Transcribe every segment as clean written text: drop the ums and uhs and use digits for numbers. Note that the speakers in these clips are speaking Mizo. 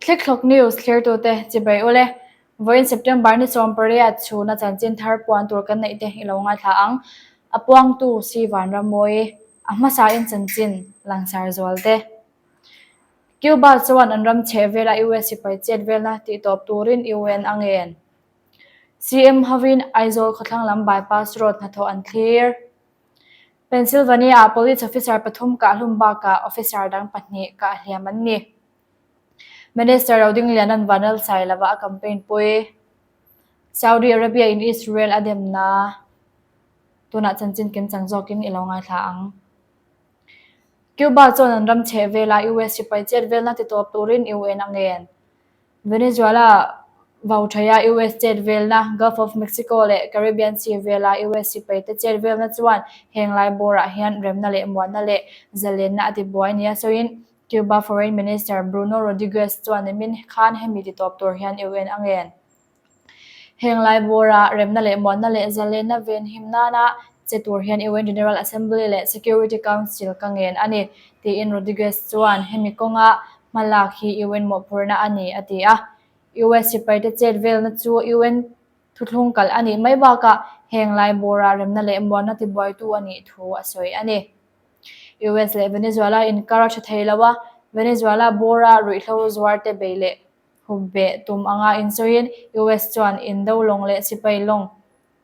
Thlikthlawk News thlirtute chibai ule. Vawiin September ni 18 chhuna chanchin thar puan tur kan neih te i lo ngaithla ang. A puangtu Si Vanrammawi, a hmasain chanchin langsar zual te. Cuba chuan an ram chheh vela US sipai chet velna tihtawp turin UN a ngen. CM hovin Aizawl khawthlang lam bypass road hnathawh an thlir. Pennsylvania-ah police officer pathum kahhlum bakah officer dang pahnih kahhliam an ni. Minister Rodingliana'n Vanlalsai lova a campaign pui. Saudi Arabia-in Israel a demna tunah chanchin kimchang zawkin i lo ngaithla ang. Cuba chuan an ram chheh vela US sipai chet velna titawp turin UN a ngen. Venezuela vauthaiha US chet velna, Gulf of Mexico leh Caribbean Sea vela US sipaite chet velna chuan heng lai bawrah hian remna leh muanna leh zalenna a tibuai nia sawiin Cuba Foreign Minister Bruno Rodriguez chuan nimin khan hemi titawp tur hian UN a ngen. Heng lai bawra remna leh muanna leh zalenna venhim nana che tur hian UN General Assembly leh Security Council ka ngen a ni, tiin Rodriguez chuan hemi kawnga hmalak hi UN mawhphurhna a ni, a ti a. US sipaite chet velna chu UN thuthlung kalh a nih mai bakah heng lai bawra remna leh muanna tibuaitu a nih thu a sawi a ni. US leh Venezuela inkar a tha thei lo a, Venezuela bawra ruihhlo zuarte bei leh Hupbeh tum anga insawiin US chuan indo lawng leh sipai lawng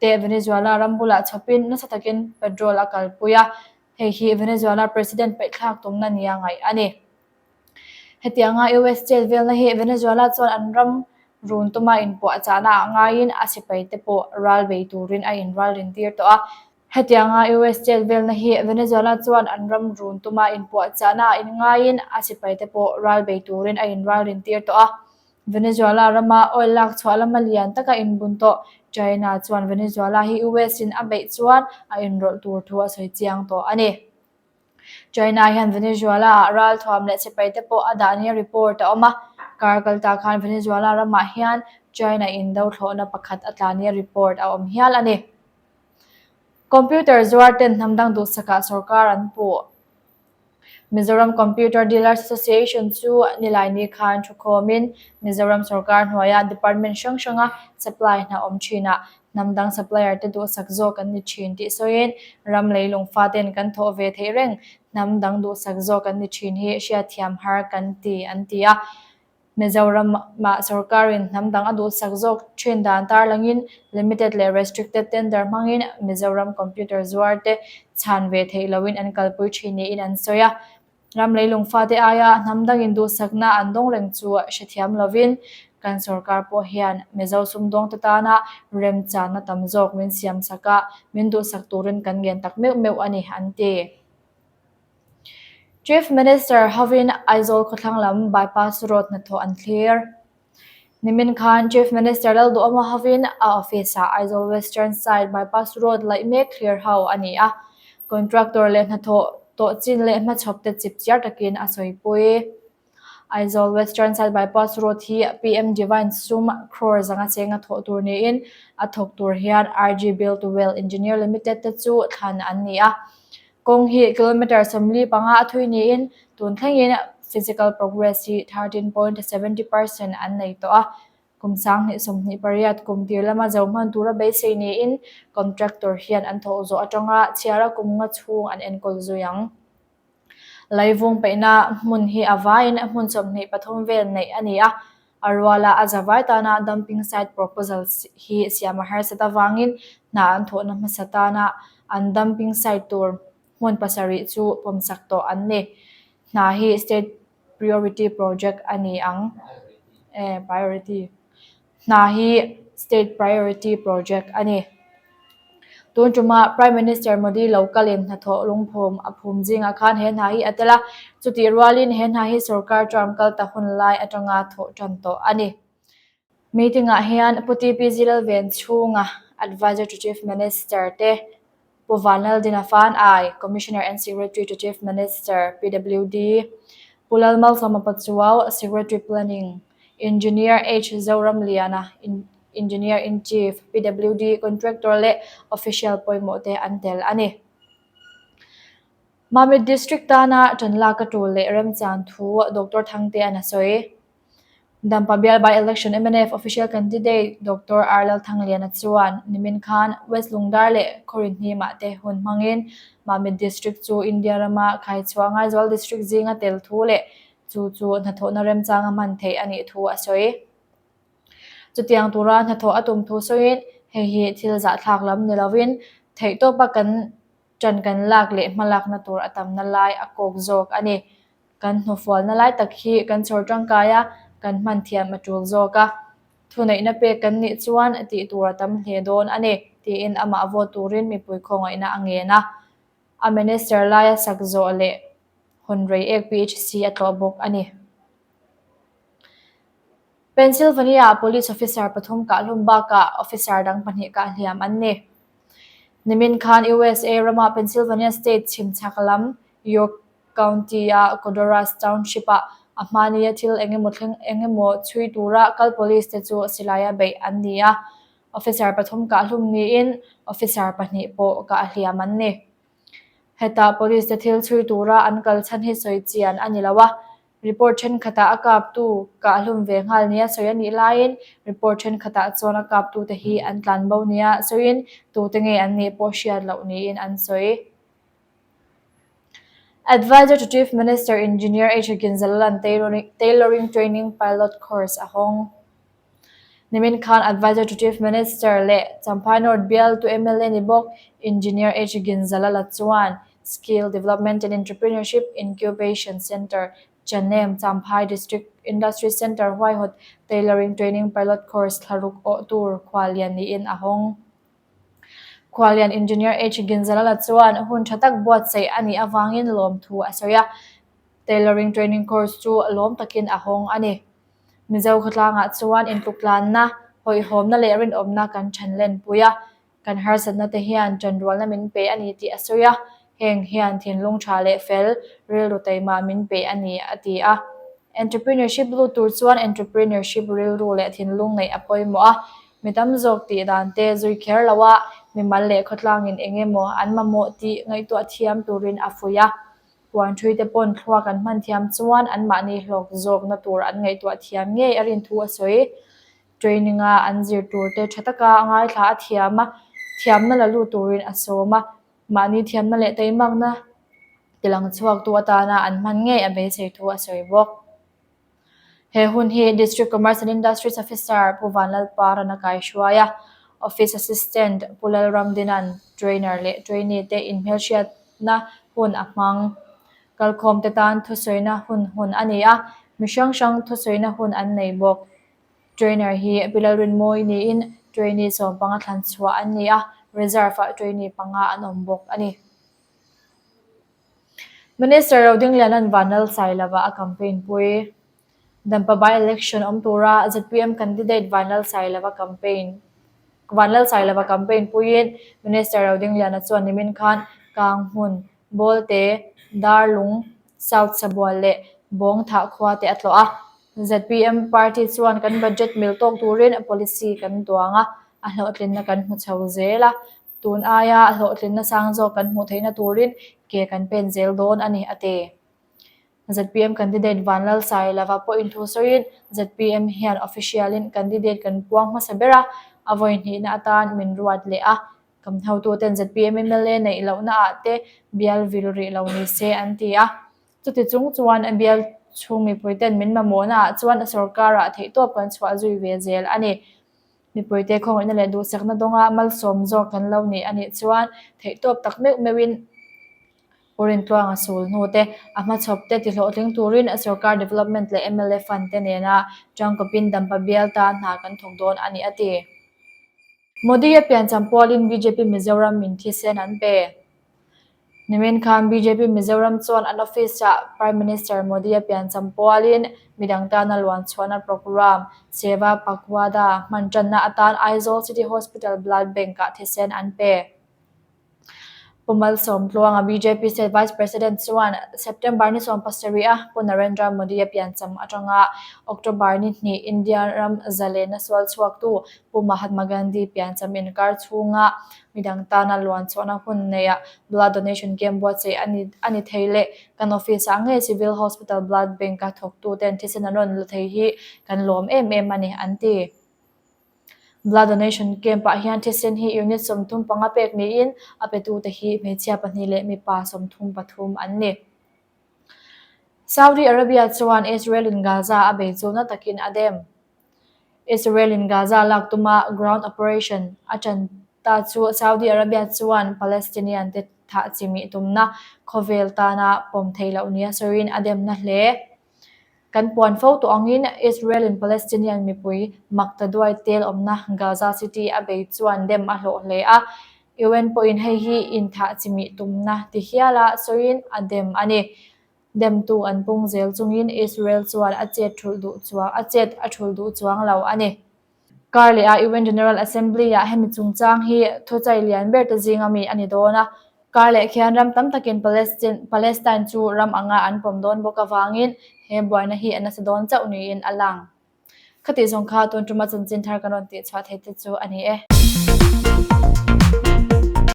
te Venezuela ram bulah chhawpin nasa takin petrol a kalpui a, hei hi Venezuela president paihthlak tumna nia ngaih a ni. Hetianga US chet velna hi Venezuela chuan an ram run tuma inpuahchahna ah ngaiin a sipai te pawh ral bei turin a inralrin tir tawh a. Hetianga US chet velna hi Venezuela chuan an ram run tuma inpuahchahna ah inngaiin a sipaite pawh ral bei turin a inralrin tir tawh a. Venezuela rama oil lak chhuah lama lian taka inbun tawh China chuan Venezuela hi US in a beih chuan a inrawlh tur thu a sawi chiang tawh a ni. China hian Venezuela ah ralthuam leh sipaite pawh a dah nia report a awm a. Kar kalta khan Venezuela ramah hian China indo thlawhna pakhat a tla nia report a awm hial a ni. Computer zuar ten hnam dang duhsakah sorkar an puh. Mizoram Computer Dealers Association chu Nilaini khan thukhawmin Mizoram sorkar hnuaia department hrang hranga supply hna awm thinah hnam dang supplier te duhsak zawk an ni thin tih sawiin ram leilung faten kan thawh ve theih reng hnam dang duhsak zawk an ni thin hi hriatthiam har kan ti an ti a. Mizoramah sorkarin hnam dang a duhsak zawk thin dan tarlangin limited leh restricted tender hmangin Mizoram computer zuar te chhan ve theih loin an kalpui thin niin an sawi a. Ram leilung fate aia hnam dangin duhsakna an dawng reng chu hrethiam lovin kan sorkar pawh hian Mizo sumdawngte tana remchanna tam zawk min siamsak a, min duhsak turin kan ngen tak meuh meuh a ni, an ti. Chief Minister hovin Aizawl khawthlang lam bypass road hnathawh an thlir. Nimin khan Chief Minister Lalduhawma hovin a office-ah Aizawl Western Side bypass road laih mek thlir ho a ni a. Contractor leh hnathawh tawh chin leh hmachhawp te chip chiar takin a sawipui. Aizawl Western Side Bypass Road hi PM Divine sum crore zanga chenga thawh tur niin a thawk tur hian RG Build Well Engineer Limited te chu thlan an ni a. Kawng hi kilometre 45 a thui niin tun thlengin physical progress hi 13.70% an nei tawh a. Kum 2028 kum tir lama zo hman tura beisei niin contractor hian an thawh zawh atanga chhiara kum nga chhung an enkawl zui ang. Leivung peihna hmun hi a vaiin hmun 23 vel neih a ni a, a ruala a zavai tana dumping site proposal hi siam a harsat avangin hna an thawhna hmasa tana an dumping site tur hmun pasarih chu pawmsak tawh an ni. Hna hi state priority project a ni ang. Priority. Hna hi State Priority Project a ni. Tun ṭuma Prime Minister Modi lo kalin hnathawh lungphum a phum zingah khan he hna hi a tel a, chutih rualin he hna hi sorkar term kal ta hun lai aṭanga thawh ṭan tawh a ni. Meeting-ah hian Pu TP Zilalven chhunga Advisor to Chief Minister te, Pu Vanlaldina Fanai, Commissioner and Secretary to Chief Minister, PWD, Pu Lalmalsawma Pachuau, Secretary Planning, Engineer H. Zoramliana, Engineer in Chief, PWD, Contractor leh Official pawimawh te an tel a ni. Mamit District tana ṭan lak a ṭul leh remchan thu Doctor Thangtea'n a sawi. Dampa bial by-election mnf official candidate Doctor R Lalthangliana chuan nimin khan West Lungdar leh Khawrinhnimah te hun hmangin Mamit District chu India rama khaichhuah Ngaizual District zinga tel thu leh chu chu hnathawhna remchanga hman theih a nih thu a sawi. Chutiang tura hnathawh a tum thu sawiin hei hi thil zahthlak lam ni lovin theihtawpa kan ṭan kan lak leh hmalakna tur a tamna lai a kawk zawk a ni. Kan hnufualna lai tak hi kan chhawr tangkai a, kan hman thiam a tul zawk a. Thuneihna pek kan nih chuan tih tur a tam hle dawn a ni, tiin amah vote turin mipui khawngaihna a ngen a. A minister laia sak zawh leh hawn rei ek PHC a tlawh bawk a ni. Pennsylvania-ah police officer pathum kahhlum bakah officer dang pahnih kahhliam an ni. Nimin khan USA rama Pennsylvania state chhimchhak lam York County-a Codorus Township-ah a hmania thil engemaw thleng engemaw chhui tura kal police te chu silaia beih an ni a, officer pathum kahhlum niin officer pahnih pawh kahhliam an ni. Hetah police te thil chhui tura an kal chhan hi sawi chian a ni lo a, Report thenkhatah a kaptu kahhlum ve nghal nia sawi a nih laiin report thenkhatah chuan a kaptute hi an tlanbo nia sawiin tute nge an nih pawh hriat loh niin an sawi. Adviser to Chief Minister Engineer H. Ginzalalan Tailoring Training Pilot Course a hawng. Nimin khan Adviser to Chief Minister leh Champhai North bialtu mla ni bawk Engineer H. Ginzalala chuan Skill Development and Entrepreneurship Incubation Centre, Chanem, Champhai District Industry Centre huaihawt Tailoring Training Pilot Course thlaruk awh tur khuallian niin a hawng. Khuallian Engineer H. Ginzalala chuan hun tha tak buatsaih a nih avangin lawmthu a sawi a, Tailoring Training Course chu lawm takin a hawng a ni. Mizo khawtlangah chuan intluklanna, hawihhawmna leh rinawmna kan ṭhan lenpui a, kan harsatna te hian ṭanrualna min pe a ni tih a sawi a, heng hian thinlung ṭha leh fel, rilru taima min pe a ni, a ti a. Entrepreneurship lut tur chuan entrepreneurship rilru leh thinlung neih a pawimawh a, mi tam zawk tih dan te zui kher lo a, mimal leh khawtlangin eng emaw an mamawh tih ngaihtuah thiam turin a fuih a. Puanṭhui te pawn thluak an hman thiam chuan anmahni hlawk zawkna tur an ngaihtuah thiam ngei a rin thu a sawi. Training-a an zir tur te ṭha taka ngaithla a thiam a, thiamna la lut turin a sawm a, mahni thiamna leh teimakna tilang chhuaktu atana an hman ngei a beisei thu a sawi bawk. He hun hi District Commerce and Industries Officer Pu Vanlalparan a kaihruai a, Office Assistant Pu Lalramdinan Trainer leh Trainee te inhmelhriatna hun a hmang. Kalkhawmte tan thusawina hun hun a ni a, mi hrang hrang thusawina hun an nei bawk. Trainer hi Pi Lalrinmawi niin Trainee sawmpanga thlan chhuah an ni a, Reserve-ah Trainee panga an awm bawk a ni. Minister Rodingliana'n Vanlal Sailova a campaign pui. Dampa by-election awm tura zpm candidate Vanlal Sailova campaign Vanlal Sailova campaign puiin Minister Rodingliana chuan nimin khan Kanghmun, Bawlte, Darlung, South Sabual leh Bawngthah khua te a tlawh a. Zpm party chuan kan budget mil tawk turin policy kan duang a, a hlawhtlinna kan hmu chho zel a. Tun aia hlawhtlinna sang zawk kan hmuh theihna turin ke kan pen zel dawn a ni, a ti. Zpm candidate Vanlal Sailova pawhin thu sawiin, zpm hian official-in candidate kan puang hmasa ber a, a vawi hnihna atan min ruat leh a. Kan hotuten zpm mla neih lohnaah te bial vil rih lo ni se an ti a. Chuti chung chuan bial chhung mipuiten min mamawhnaah chuan sorkarah theihtawp kan chhuah zui ve zel a ni. Mipuite khawngaihna leh duhsakna dawnga malsawm zawk kan lo nih a nih chuan theihtawp tak meuh meuhin Urintluanga sul hnute a hmachhawp te tihlawhtling turin Sorkar Development leh mla Fund te nena tangkawpin Dampa bial tan hna kan thawk dawn a ni a ti. Modi-a piancham pualin bjp Mizoram min thisen an pe. Nimin khan bjp Mizoram chuan an office-ah Prime Minister Modi-a piancham pualin midang tana luan chhuahna programme Seva Pakhwada hman tanna atan Aizawl City Hospital Blood Bank-ah thisen an pe. Pu Malsawmtluanga bjp State Vice President chuan September ni 17 a Pu Narendra Modi-a piancham atanga October ni hnih India ram zalena sual chhuaktu Pu Mahatma Gandhi piancham inkar chhunga midang tana luan chhuahna hun neia blood donation camp buatsaih a ni a ni thei leh kan office ah ngei Civil Hospital Blood Bank-a thawktuten thisen an rawn la thei hi kan lawm em em a ni, an ti. Blood donation camp ah hian thisen hi unit 35 pek niin a petute hi hmeichhia pahnih leh mipa 33 an ni. Saudi Arabia chuan Israel in Gaza a bei chu na takin a dem. Israel in Gaza lak tuma ground operation a ṭan ta chu Saudi Arabia chuan Palestinian te thah chimih tumna khawvel tana pawm theih loh nia sawiin a demna hle. Kan puan fo tawh angin Israel in Palestinian mipui makta duai tel awmna Gaza City a bei chuan dem a hlawh hle a, UN pawhin hei hi inthah chimih tumna ti hiala sawiin a dem a ni. Demtu an pung zel chungin Israel chuan a chet thulh duh chuang a chet a thulh duh chuang lo a ni. Kar leh a UN General Assembly-ah hemi chungchang hi thuchai lian ber te zinga mi a ni dawn a. Kar leh khian ram tam takin Palestine chu ram anga an pawm dawn bawk avangin he buaina hi a nasa dawn chauh niin a lang. Khatih zawng kha tun tuma chanchin thar kan rawn tihchhuah theih te chu a ni e.